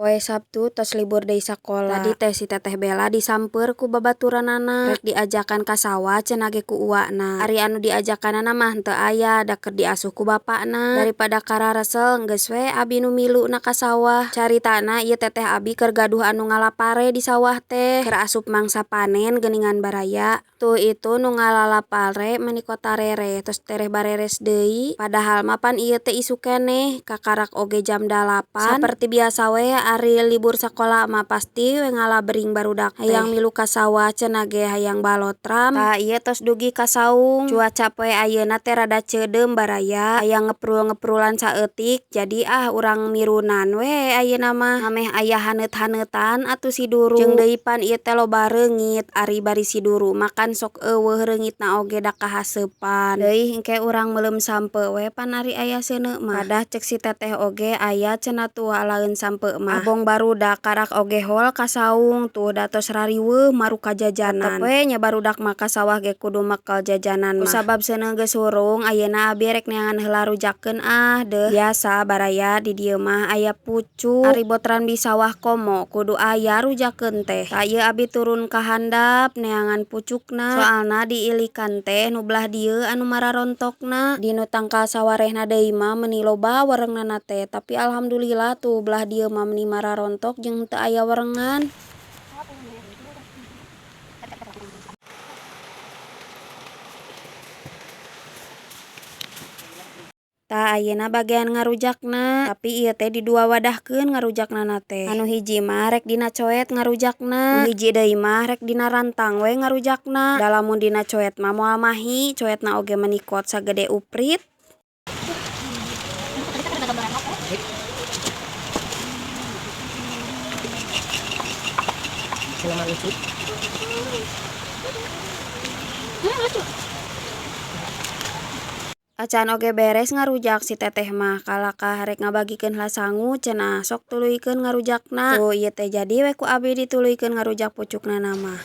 Poe Sabtu tos libur deui sakola. Tadi teh si Teteh Bella disamper ku babaturanana. Rek diajakan ka sawah cenah ge ku uwakna. Ari anu diajakanana mah henteu aya, da keur diasuh ku bapakna. Daripada kararesel, geus we abi nu miluna ka sawah. Caritana ieu teteh abi keur gaduh anu ngala pare di sawah teh. Keur asup mangsa panen geuningan, baraya. Tuh, itu nu ngalala pare meuni kotarere, tos tereh bareres deui. Padahal mah pan ieu teh isuk keneh, kakarak oge jam 8. Saperti biasa we, ari libur sakola mah pasti we ngalabring barudak teh. Hayang milu ka sawah cenah ge, hayang balotram. Tah, ieu tos dugi ka saung. Cuaca poe ayeuna teh rada ceudeum, baraya. Aya ngeprul-ngeprulan saeutik, jadi ah, urang mirunan we ayeuna mah. Ameh aya haneut-haneutan atuh si duru. Jeung deui pan ieu teh loba reungit, ari bari si duru mah kan sok euweuh reungitna oge, da kahaseupan. Deui engke urang meuleum sampeu we pan ari aya seuneu mah. Padah ceuk si teteh oge aya cenah tuh alaeun sampeu mah. Abong barudak karak oge hol ka saung tuh, da tos rariweuh maruka jajanan. Tetep we nya barudak mah ka sawah ge kudu mekel jajanan mah. Kusabab seuneu geus hurung, ayeuna abi rek neangan heula rujakeun ah deuh. Biasa, baraya, di dieu mah aya pucuk. Ari botram di sawah komo kudu aya rujakeun teh. Tah, ieu abi turun ka handap neangan pucukna. Soalna diilikan teh nu belah dieu anu mararontokna. Di nu tangkal sawarehna deui mah meuni loba werengnana teh, tapi alhamdulillah tuh belah dieu mah meuni mararontok jeung teu aya werengan. Tah, ayeuna bagian ngarujakna, tapi ieu teh di dua wadahkeun ngarujaknana teh. Anu hiji mah rek dina coet ngarujakna, nu hiji deui mah rek dina rantang we ngarujakna. Da lamun dina coet mah moal mahi, coetna oge meuni kot sagede uprit. Siluman lucu. Lucu. Acan oge beres ngarujak si teteh mah, kalakah rek ngabagikeun heula sangu cenah, sok tuluykeun ngarujakna. Tuh, ieu teh jadi we ku abi dituluykeun ngarujak pucukna mah.